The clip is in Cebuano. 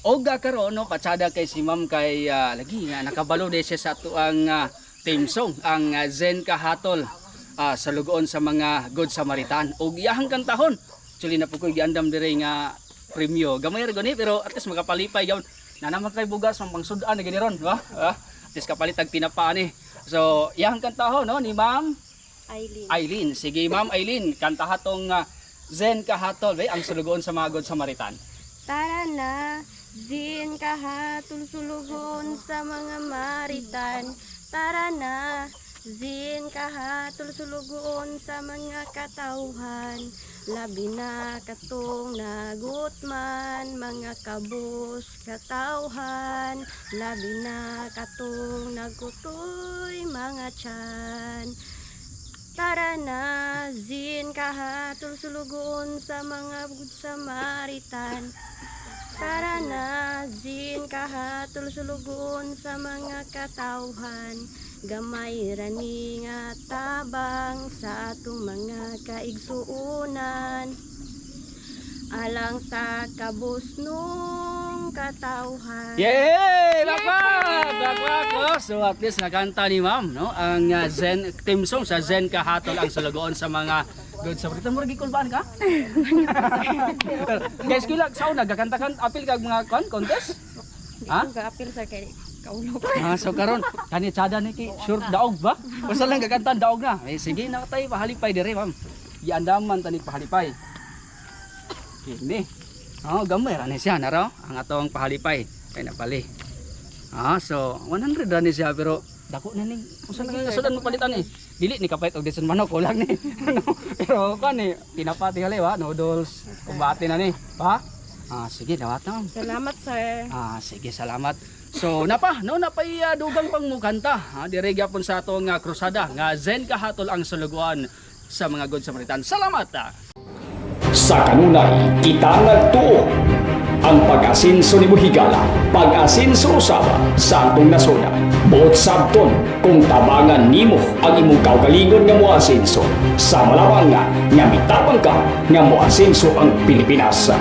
Og karon, no, patsada kay si ma'am kay lagi nga nakabalo de siya sa atuang team song, ang Zen Kahatol sa lugoon sa mga Good Samaritan. Og iyahang kantahon. Actually na po ko'y giandam dire nga premyo. Gamay ra gani, pero at least makapalipay gyud. Na naman kay bugas mang pangsudan na gani ron, ba? Ah, at least kapalit ang tinapa ni. So, iyahang kantahon, no, ni Ma'am Eileen. Eileen. Sige, Ma'am Eileen, kantaha tong Zen Kahatol, eh, ang sulugoon sa mga Good Samaritan. Tara na, Zin kahatol sulugon sa mga maritan. Tara na, Zin kahatol sulugon sa mga katauhan. Labi na katong nagutman, mga kabus katauhan. Labi na katong nagutoy, mga tiyan. Tara na, Zin kahatol sulugon sa mga Good Samaritan. Tara na, Zin kahatol sulugon sa mga katauhan. Gamay rani nga tabang sa atong mga kaigsuunan. Alang sa kabusnong katauhan. Yay! Bakbak! Bakbak! Oh, so at least nakanta ni ma'am, no? Ang Zen team song sa Zen Kahatol, ang sulugoon sa mga Good Samaritan. Murag gikulbaan ka? Pero, guys, kila sa una gakanta kan apil kag mga kon contest? Ha? Gaapil sa kay kaulo. Ah, so karon kani tsada ni ki sure daog ba? Basta lang gakanta, daog na. Eh, sige na tay pahalipay dire, ma'am. Giandaman ta ni pahalipay. Kini. Oh, gamay ra ni siya naro ang atong pahalipay. Kay napali. Ah, so 100 ra ni siya, pero dako na ning unsa na nga sudan mo palitan ni. Dili ni kapalit og deson manok, kulang ni. Ano? Pero kan ni tinapa tingali ba noodles, kumbate na ni. Pa? Ah, sige, dawat na, ma'am. Salamat, sir. Ah, sige, salamat. So, napa, no, napay dugang pang mukanta, ha, dire gyapon sa atong krusada nga Zen Kahatol ang sulugoan sa mga Good Samaritan. Salamat. Ah. Sa kanunay, kita nagtuo. Ang pag-asinso ni Buhigala, pag-asinso usaba sa atong nasoda. Buot sabton kung tabangan nimo ang imong kaugalingon nga moasinso. Sa malawang nga, nga mitabang ka nga moasinso ang Pilipinas.